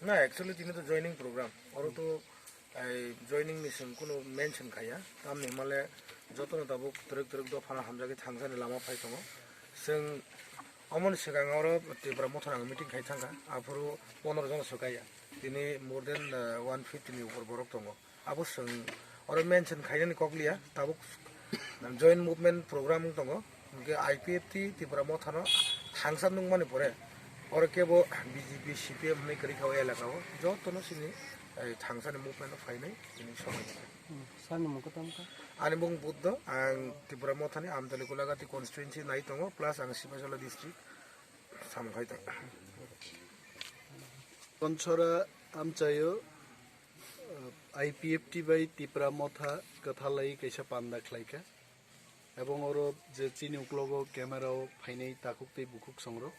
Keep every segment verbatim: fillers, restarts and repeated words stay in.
Na, actually tini to joining program. Oro to ai joining ni sing kuno mention khaya. Tamni himale jotono tabuk twrwk twrwk dophano hamjagwi thangsani lama phai tongo. Sing omoni swkang oro Tipra Motha nang meeting khai thangkha. Aphuru pondro jon swkaya. Tini more than, uh, one fifty ni upor borok tongo. Abo chwng oro mention khainani kok liya, tabuk joint movement program wng tongo, hwnkhe I P F T Tipra Mothano thangsa nukmani pore oro kebo B J P, C P M hwnwi kwrwi kha o elaka o, jotono chini, eh, thangsani movement o phainai chini somai. Hmm, sir ni mung kwtam kha? Ani mung Buddho, ang Tipra Mothani Amtali Golagati constituency nai tongo, plus ang Sipaijala district samung khai tongo. Konchora amchaio, uh, I P F T bai Tipra Motha kwthalai kaisa panda khlaikha. Ebong oro je chini uklogo camera o phainai takhuk tei bukhuk songrok,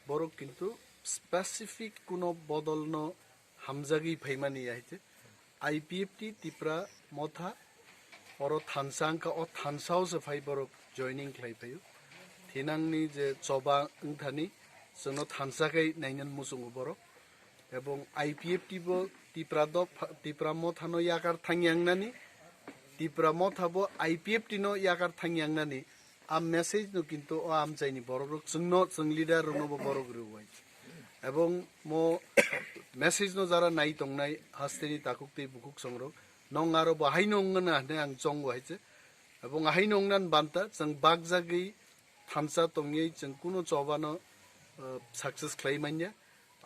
borok kintu specific kuno bodolno hamjagwi phaimani ya hai se. I P F T Tipra Motha oro thansa wngkha, o thansa o se phai borok joining khlai phaio. Thinangni je choba wngthani chwngno thansa khai nainani muchungo borok. Ebong I P F T bo Tipra dopha, Tipra Mothano yakar thangya wngnani, Tipra Motha bo I P F T no yakar thangya wngnani, a message no kintu o amchaini borok rok chwngno, chwng leader rokno bo borok rwui. Ebong mo message no jara nai tongnai hasteni takhuk tei bukhuk songrok, nong aro bo haino wngna hwnwi ang chongo hai se. Ebong haino wngna banta chwng bakjagwi thansa tongwi chwng kuno chobano, uh, success khlai manya.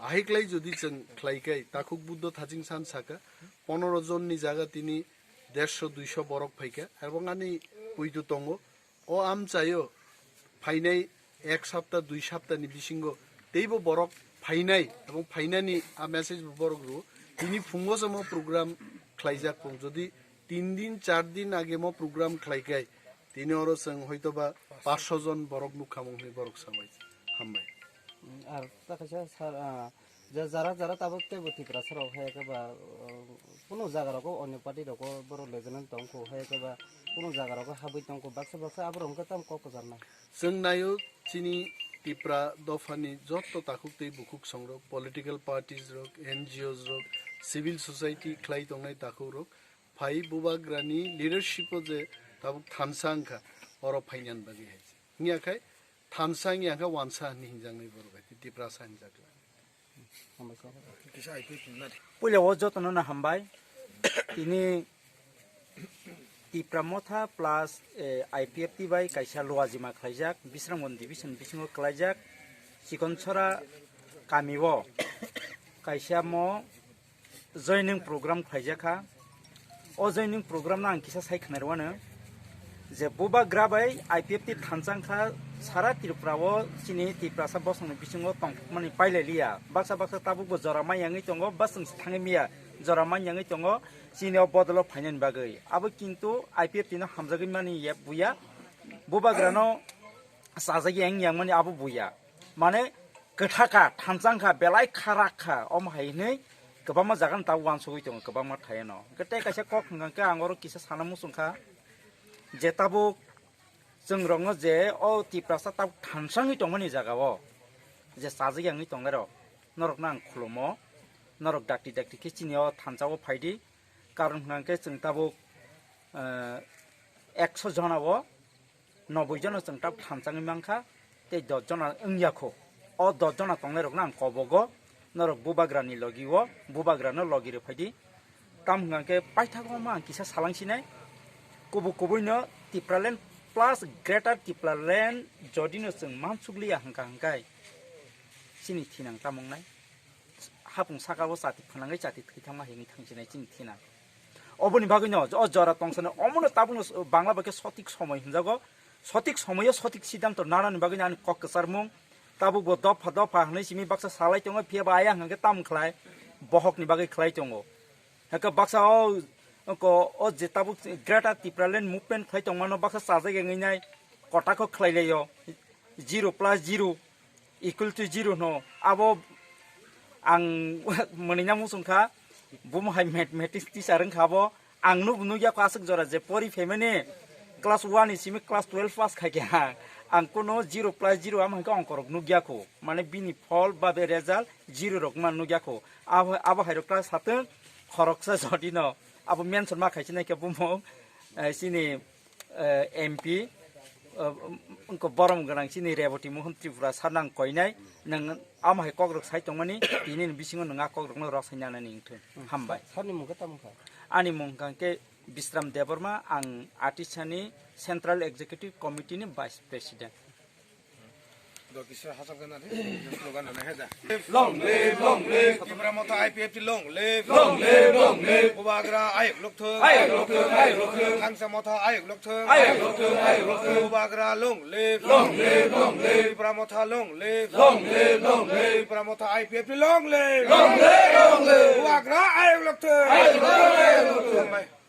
Ahiklai jodi chwng khlai khai, takhuk Buddho thaching san saka, pondro jonni jaga tini dersho duisho borok phaikha, ebong ani puitu tongo. O amchaio phainai ek sapta, dui sapta ni bisingo teibo borok phainai, ebong phainani a message bo borok rwo. Tini phungo se mo program khlaijak tong. Jodi tin din, char din age mo program khlai khai, tini oro chwng hoito ba paanch sho jon borok nukha mung hwnwi borok sabai. Hambai. Ar ta kaisa sar, ah, je jara jara tabuk teibo Tiprasa rok hai khe ba, uh, kuno jaga rogo onyo party rogo borok lejanan tong kho hai khe ba kuno jaga rogo habwi tong kho baksa baksa aborok hwnkhe tamo kok kwchar nai. Chwng naio chini Tipra dophani jotto takhuk tei bukhuk songrok, political parties rok, N G Os rok, civil society khlai tongnai takhuk rok, phai bubagrani leadership o je tabuk thansa wngkha, oro phainani bagwi hai se. Wngya khai thansa wngya kha wansa hinwi hinjaknai borok hai, Tiprasa hinjakla. Puila o jotono no hambai. Tini Tipra Motha plus, eh, I P F T bai kaisa luajima khlaijak, Bisramganj division bisingo khlaijak, Chikonchora kami o kaisa mo joining program khlaijak kha. O joining program no ang kisa sai khna rwano je bubagra bai I P F T thansa wngkha sara Tripura o chini Tiprasa bosong ni bisingo tongmani pailai liya. Baksa baksa tabuk bo jora manyangwi tongo, bwswng se thangwi miya jora manyangwi tongo chini o bodol o phainani bagwi. Abo kintu I P F T no hamjagwi mani ya buya. Bubagra no chajagwi yang yang mani abo buya. Mane kwthaka, thansa wngkha, belai kharak kha, omo hai hwnwi kwbangma jaga no tabuk uansugwi tongo, kwbangma thai no. Hwnkhe tei kaisa kok hwnkha khe ang oro kisa sana muchung kha, je tabuk chwng rokno je o Tiprasa tabuk thansa wngwi tongmani jaga o, je chajak ya wngwi tongnai rok, norok no ang khulumo, norok dakti dakti khe chini o thansa o phai di, karon hwnkha khe chwng tabuk, eh, ekso jona o, noboi jona chwng tabuk thansa wngwi mankha, tei dos jona wngya kho. O dos jona tongnairokno ang kobogo, norok bubagrani logi o, bubagrano logi rw phai di. Tamo hwnkha khe paithago omo ang kisa salang sinai, kubui kubuino Tipraland plus Greater Tipraland jodino chwng mansukliya hwnkha hwnkhe chini thinang tamo wngnai? Hapung saka o chati phwnangwi chati thwi thangma himwi thangsinai chini thina. Oboni bagwino o jora tongsano omono tabukno Bangla bai khe sotik somoi hinjago. Sotik somoio sotik siddhanto nanani bagwino ani kok kwcharmung. Tabukbo dopha dopha hwnwi simi baksa salai tongo, phiya ba ayang hwnkhe tamo khlai bohokni bagwi khlai tongo. Hwnkhe baksa o, o, o je tabuk Greater Tipraland Movement khlai tongmano baksa chajak wngwi nai kotako khlai laio. Zero plus zero equal to zero hwno. Abo ang mwnwina muchung kha, bumo hai mathematics teacher wng kha abo. Ang nuk nukya kho aswk jora je pori phaimani class one ni simi class twelve pass khai khe ha, ang kuno zero plus zero amo hai khe ongkorok nukya kho, mane bini phol ba be result zero rok man nukya kho. Abo, abo hai rok class satwng khoroksa jodi no abo mention ma khai sinai khe bumung, eh, chini, eh, M P, eh, wngkha borom gwnang chini Reboti Mohon Tripura sir nang koinai, nang amo hai kok rok sai tongmani, tini ni bisingo nang a kok rok no rok sai nanani wngthung. Hambai. Sir ni mung khe tamo kha? Ani mung kha khe Bisram Debbarma, ang Artisani Central Executive Committee ni Vice President. Dotisa hasap gana ni, slogan na he da. Long live, long live. Tipra Motha I P F T long live. Long live, long live. Bubagra ayuk lokthung. Ayuk lokthung, ayuk lokthung. Thangsa Motha ayuk lokthung. Ayuk lokthung, ayuk lokthung. Bubagra long live. Long live, long live. Tipra Motha long live. Long live, long live. Tipra Motha I P F T long live. Long live, long live. Bubagra ayuk lokthung. Ayuk lokthung, ayuk lokthung.